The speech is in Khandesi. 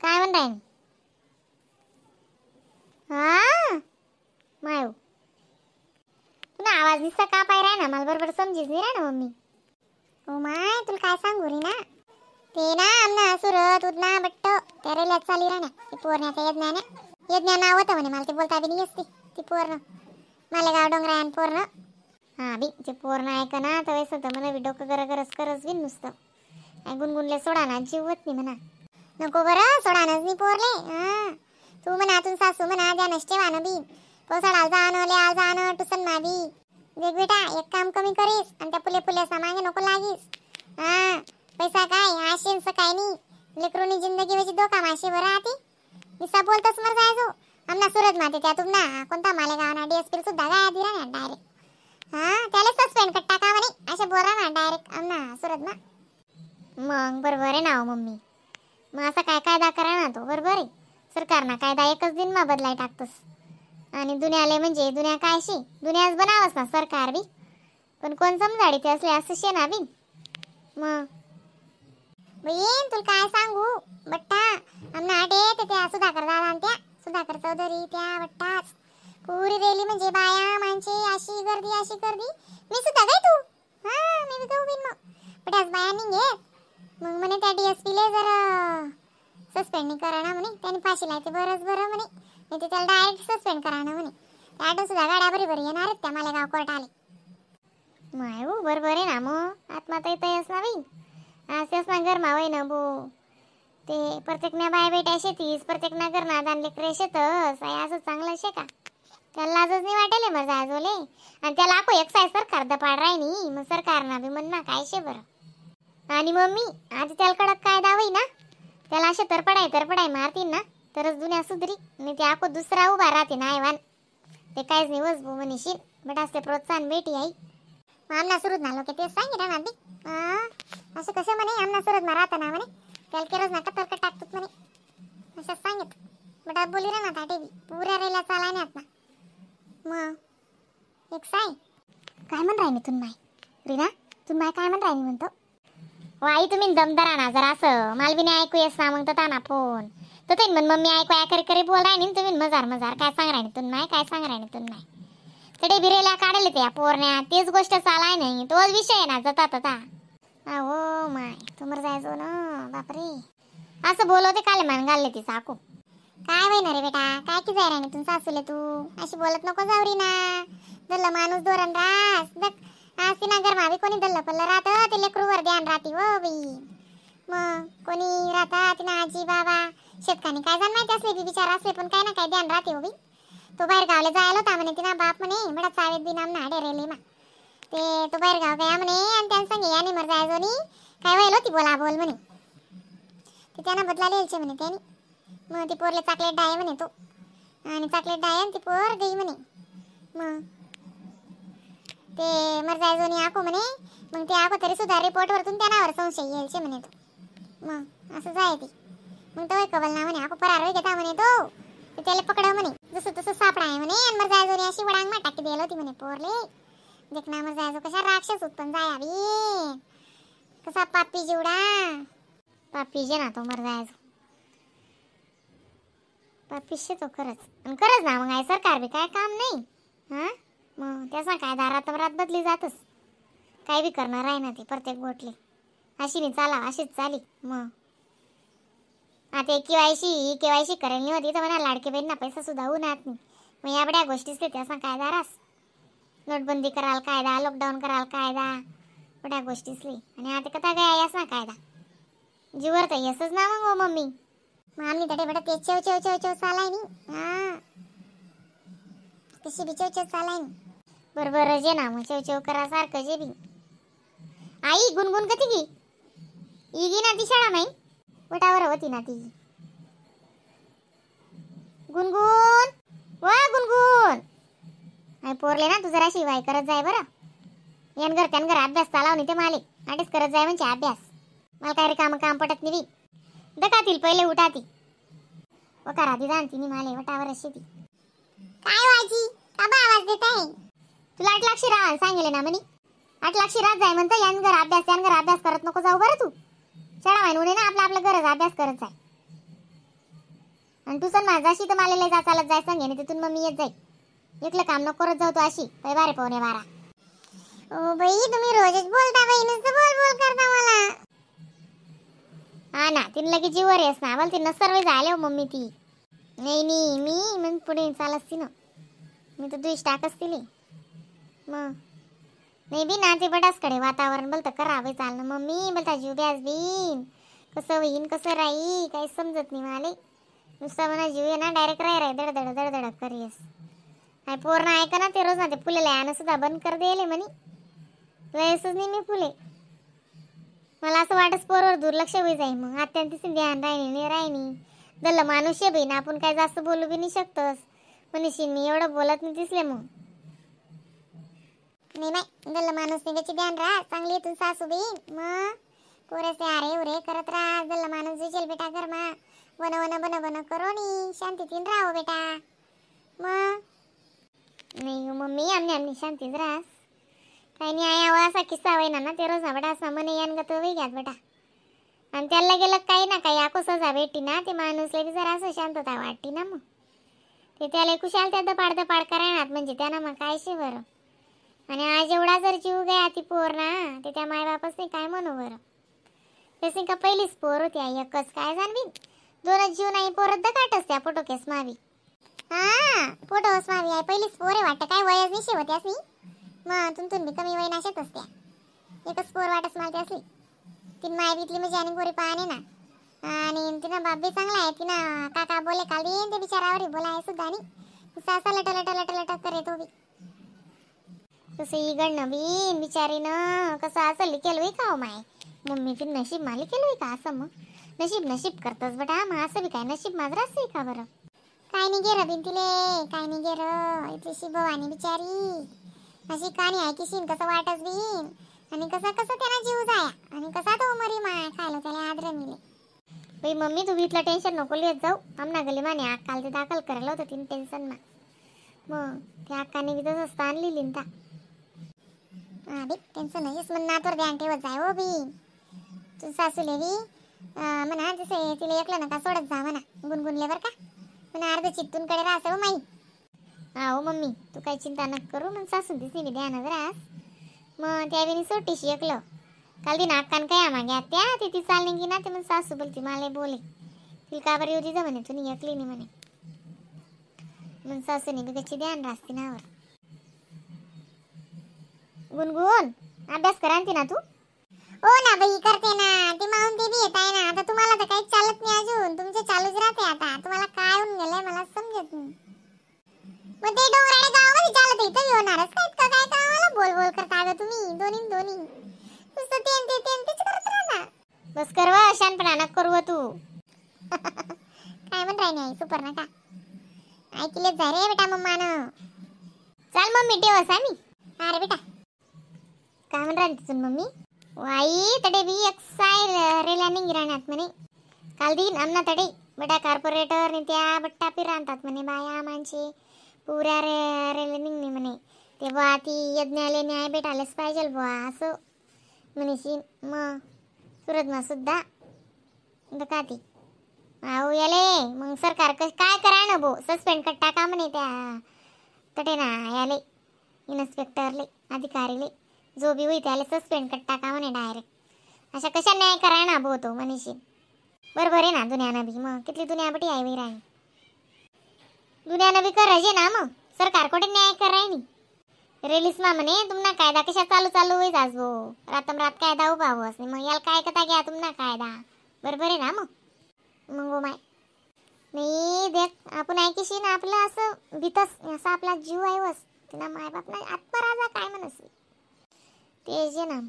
काय म्हण राहीन? हा माय तुला आवाज निसता का पाय राय ना, मला बरोबर समजीच नाही राय ना मम्मी. ओ my तुला काय सांगू रे ना, ते ना आमना सुरत उदना बट्ट त्या रेल्यात चाली राहण्या ती पोरण्याच्या यज्ञाने यज्ञा नाव होतं म्हणे, मला ते बोलता बी नाही असते ती पोरणं मालेगाव डोंगरायन पोरणं. हा बी ते पोरणं ऐक ना तर वैस होतं म्हणा बी डोकं गर गरज करच बी नुसतं गुणगुणले सोडा ना जीव होत नाही म्हणा. नको बरं सोडानच नाही पोरले. हा तू म्हणा तुम सासू म्हणा द्या नसते वान बी पोसाडाल जाणं लिहाल जाणं टुसन मा बी देख बेटा एक काम कमी करीस आणि त्या पुले पुले मागे नको लागीस. हा पैसा काय आशेंच काय नाही लेकरूनी जिंदगी वजी धोका माशी बरं आती निसा बोलतस मर जायचो आमना सुरत माते त्या तुमना कोणता मालेगाव ना डीएसपी सुद्धा गाया दिरा ना डायरेक्ट. हा त्याला सस्पेंड कट टाका म्हणे असे बोला ना डायरेक्ट आमना सुरत मा. मग बरोबर आहे ना हो मम्मी, मग असा काय कायदा करा ना तो बरोबर आहे. सरकारना कायदा एकच दिन मा बदलाय टाकतोस आणि दुनियाले म्हणजे दुनिया कायशी दुनियाच बनावस ना सरकार बी, पण कोण समजाडी ते असले असं शे ना बी. मग बहीण तुला काय सांगू बट्टा आमना आटे ते त्या सुधाकर दादा आणि त्या सुधाकर चौधरी त्या बट्टाच पुरी रेली म्हणजे बाया माणसे अशी गर्दी अशी गर्दी. मी सुद्धा काय तू हा मी बी जाऊ बिन मग बट्टाच बाया निघेत. मग म्हणे त्या डीएसपीले जर सस्पेंड नाही करा ना म्हणे त्याने फाशी लायते बरंच बरं म्हणे, नाही ते त्याला डायरेक्ट सस्पेंड करा ना म्हणे. त्या ऑटो सुद्धा गाड्या बरी बरी येणार आहेत त्या मालेगाव कोर्ट आले. माय हो बरोबर आहे ना मग आत्मा तर येतच ना बाई असेच ना गरमा वय ना बो ते प्रत्येक ना बाय बेटा शेतीस प्रत्येक ना घरना दान लेकरे शेतस असं चांगलं शे का त्याला लाजच नाही वाटेल मग जाजोले. आणि त्याला आको एक साय सरकार दपाड राय मग सरकार ना बी म्हण ना काय शे बरं. आणि मम्मी आता त्याला कडक कायदा होई ना त्याला असे तरपडाय तरपडाय मारतील ना तरच दुनिया सुधरी, नाही ते आको दुसरा उभा राहते ना आयवान ते काहीच नाही वस भो म्हणशील बट असते प्रोत्साहन भेटी आई. मग आमना सुरत ना लोक तेच सांगितलं ना बी असं कसं म्हणे आमना सुरत मा राहता ना म्हणे त्याला केरच ना कतरकट टाकतोच म्हणे असं सांगित बट आज बोली रे ना ताटे बी पुऱ्या रेल्या चालाय ना. मग एक साय काय म्हण राहिनी तुन माय रीना तुन माय काय म्हण राहिनी म्हणतो हो आई तुम्ही दमदारा ना जरा असं मला बी नाही ऐकू येस ना मग तर ना फोन तर ते म्हण मम्मी ऐकू या करे करे बोल राहिनी तुम्ही मजार मजार काय सांग राहिनी तुन माय काय सांग राहिनी तुन माय तडे बिरेला काढले त्या पोरण्या तेच गोष्ट चालाय नाही तोच विषय आहे ना जता तता. हो माय तुमर जायचो ना बापरे असं बोलवते काले मान घालले ती साकू. काय होईना रे बेटा काय की जाय राणी तुम सासूले तू अशी बोलत नको जावरी ना दल्ल माणूस धोरण रास दक असे ना गरमावी कोणी दल्ल पल्ल राहतं ते लेकरूवर ध्यान राहते हो बाई. मग कोणी राहता तिना आजी बाबा शेतकानी काय जाण माहिती असले बी बिचारा असले पण काय ना काय ध्यान राहते हो बाई. तो बाहेर गावला जायला होता म्हणे तिना बाप म्हणे बडा चावेत बी नाम ना डेरेले मा ते तो बाहेर गाव गया म्हणे आणि त्यांना संगे याने मर जायचो नी काय व्हायला होती बोला बोल म्हणे ते त्यांना बदला लिहायचे म्हणे त्यांनी. मग ती पोरले चाकलेट डाय म्हणे तो आणि चाकलेट डाय आणि ती पोर गई म्हणे. मग ते मर जायचो नी आको म्हणे मग ते आको तरी सुद्धा रिपोर्टवरतून त्यांनावर संशय यायचे म्हणे तो. मग असं जाय ती मग तो कबल ना म्हणे आको फरार होई घेता म्हणे तो त्याला पकडव म्हणे जसं तसं सापडा आहे म्हणे आणि मर जायचो नी अशी वडांग मा टाकी द्यायला होती म्हणे पोरले. देख ना मर जायचो कशा राक्षस उत्पन्न जायावी कसा पापी जीवडा पापी जे ना तो मर जायचो पापी तो खरंच आणि खरंच ना मग आहे सरकार बी काय काम नाही. हां मग त्याचा काय दारात रात बदली जातच काय बी करणार आहे ना ते प्रत्येक गोटले अशी नाही चाला अशीच चाली. मग आता केवायसी केवायसी करेल नाही होती तर म्हणा लाडके बहीण ना पैसा सुद्धा होणार नाही. मग या बड्या गोष्टीच ते त्याचा कायदा रास नोटबंदी कराल कायदा लॉकडाऊन कराल कायदा बड्या गोष्टीच आणि आता कथा काय यास ना कायदा जीवर तर येसच ना मग हो मम्मी. मग आम्ही तडे बेटा ते चेव चेव चेव चेव चालाय नी हा कशी बी चेव चेव चालाय नी बरोबर जे ना मग चेव चेव करा सारखं जे बी. आई गुणगुण कधी गी इगी ना ती शाळा माई वटावर होती ना ती गुणगुण वा गुणगुण आई पोरले ना तू जरा शिवाय करत जाय बरं यानगर त्यानगर अभ्यास चालाव नाही ते माले आटेच करत जाय म्हणजे अभ्यास मला काय रे काम काम पटत नाही दकातील पहिले उठाती वकारा दी जाणती नी माले वटावर अशी ती. काय वाजी का बा आवाज देत आहे तुला 8 लाख शिरा सांगितले ना म्हणी 8 लाख शिरा जाय म्हणतं यानगर अभ्यास त्यानगर अभ्यास करत नको जाऊ बरं तू शाळा माहिती ना आपला आपलं गरज अभ्यास करत जाय. आणि तू सण माझाशी तर मला लय जा चालत जाय सांगे ना तिथून मग मी येत जाई एकलं काम नको करत जाऊ तू अशी पै बारे 11:45. ओ बाई तुम्ही रोजच बोलता बाई नुसतं बोल बोल करता मला. हा ना तिने लगेच जीवर येस ना बोल तिनं सर्व झाले हो मम्मी ती. नाही नाही मी मग पुढे चालत ती ना मी तर दुईश टाकच तिली मग नाही बी ना ते बटासकडे वातावरण बोलतं करावं चालणं मम्मी बोलता जीव ब्यास बीन कसं होईन कसं राही काही समजत नाही मला नुसता म्हणा जीव आहे ना डायरेक्ट राय राय दडदड दडदड करीस. काय पोर ना ऐका ना ते रोज ना ते फुलेला यानं सुद्धा बंद कर देले म्हणे लयसच नाही मी फुले मला असं वाटत पोरवर दुर्लक्ष होई जाई मग अत्यंत ध्यान राहिनी नाही राहिनी दल्ल माणूस आहे बहीण आपण काय जास्त बोलू बी नाही शकतोस म्हणशील मी एवढं बोलत नाही दिसले मग. नाही नाही दल्ल माणूस नाही त्याची ध्यान राहा चांगली तू सासू बहीण मग पोरेसे अरे उरे करत राहा दल्ल माणूस जुजेल बेटा घरमा one one बन बन करो नी शांतीतीन राहो बेटा मग. नाही मम्मी आमने आमने शांतीच राहास काही नाही आयावा असा किस्सा होईना ना ते रोज ना बेटा असा मने यान गत होई घ्यात बेटा आणि त्याला गेलं काही ना काही आको सजा भेटी ना ते माणूसला बी जरा असं शांतता वाटती ना मग ते त्याला कुशाल त्या दपाड दपाड करायनात म्हणजे त्यांना मग काय शे बरं. आणि आज एवढा जर जीव गया ती पोर ना ते त्या मायबापच नाही काय म्हणू बरं तसे का पहिलीच पोर होती आई एकच काय जाणवी दोनच जीव नाही पोरत दकाटच त्या फोटो केस मावी. हा फोटो मावी आहे पहिलीच पोर आहे वाटतं काय वयच नाही शेवट त्यासनी मग तुमतून बी कमी वय नाशेत असत्या एकच पोर वाटस मला त्यासली तीन माय बीतली म्हणजे आणि गोरी पाहणे ना आणि तिनं बाप बी चांगला आहे तिनं काका बोले काल येईन ते बिचारावर बोलाय सुद्धा आणि सासा लट लट लट लट करे तो बी तसं इगडणं बीन बिचारीनं कसं असं लिकेल होई का हो my mummy ती नशीब माली केलं होई का असं मग नशीब नशीब करतोस बेटा मग असं बी काय नशीब माझं असं का बरं काय नाही गेरं बिन तिले काय नाही गेरं इथलीशी भवानी बिचारी अशी कहाणी आहे की कसं वाटस बीन आणि कसा कसं त्यांना जीव जाया आणि कसा तो मरी माय खायला त्याला आदर मिले. बाई मम्मी तू इथलं टेन्शन नको लिहित जाऊ आमना गली माने अक्काला ते दाखल करायला होतं तीन टेन्शन मा मग त्या अक्काने बी तसंच स्थान लिहिली ता. हा बी टेन्शन नाही म्हण नातवर ध्यान ठेवत जाय हो बी तू सासूले बी म्हणा जसे तिला एकलं नका सोडत जा म्हणा गुणगुणले बरं का म्हणा अर्ध चित्तूनकडे राहस हो माई. हा हो मम्मी तू काही चिंता नको करू मग सासू दिसली बी ध्यानात राहस मग त्या बिनी सोटीशी एकलं काल दिन अक्कान काय मागे त्या ती ती चालली की ना ते मग सासू बोलती मला बोले तिला का बरं येऊ दिलं म्हणे तुम्ही एकली नाही म्हणे मग सासूने बी कशी ध्यान राहते नावर. गुणगुण अभ्यास करांती ना तू? हो ना बाई करते ना ती माऊन ते बी येत आहे ना आता तुम्हाला तर काहीच चालत नाही अजून तुमचे चालूच राहते आता तुम्हाला काय होऊन गेलंय मला समजत नाही. मग ते डोंगराळे गावामध्ये चालत इथं होणारच का इतकं काय का मला बोल बोल करता अगं तुम्ही दोन्ही दोन्ही नुसतं ते ते ते तेच करत राहता. बस करवा शानपणा नको करू तू. काय म्हण राही नाही सुपर नका ऐकलेच जा रे बेटा मम्मानं. चाल मम्मी ठेवस आम्ही. अरे बेटा काय म्हण राहिली तिथून मम्मी? वाई तडे बी एक साय रेल्या निघ राहण्यात म्हणे काल दिन आमना तडे बेटा कॉर्पोरेटर नि त्या बट्टा पिरांतात म्हणे बाया माणसे पुऱ्या रे रेल्या निघणे म्हणे ते बुवा ती यज्ञाले न्याय भेटायलाच पाहिजे बुवा असं म्हणेशी मग सुरतमा सुद्धा का ती अहो याले मग सरकार काय करा ना भो सस्पेंड कट टाका म्हणे त्या तटे ना याले इन्स्पेक्टरले अधिकारीले जो बी होई त्याला सस्पेंड कट टाका म्हणे डायरेक्ट अशा कशा न्याय करा ना भो तो मनीषी. बरोबर आहे ना दुनियानं बी मग कितली दुनिया बटी आहे बाई राणी दुनियानं बी करायचे ना मग सरकार कुठे न्याय कराय नी रेलीस मा म्हणे तुमना कायदा कशा चालू चालू होई जास भो रातम रात कायदा उभा होस नाही मग याला काय कथा घ्या तुमना कायदा बरोबर आहे ना मग. मग हो माय नाही देख आपण ऐकीशी ना आपलं असं भीतस असा आपला जीव आहे वस तिना मायबाप ना आत्मराजा काय म्हणस ते जे ना.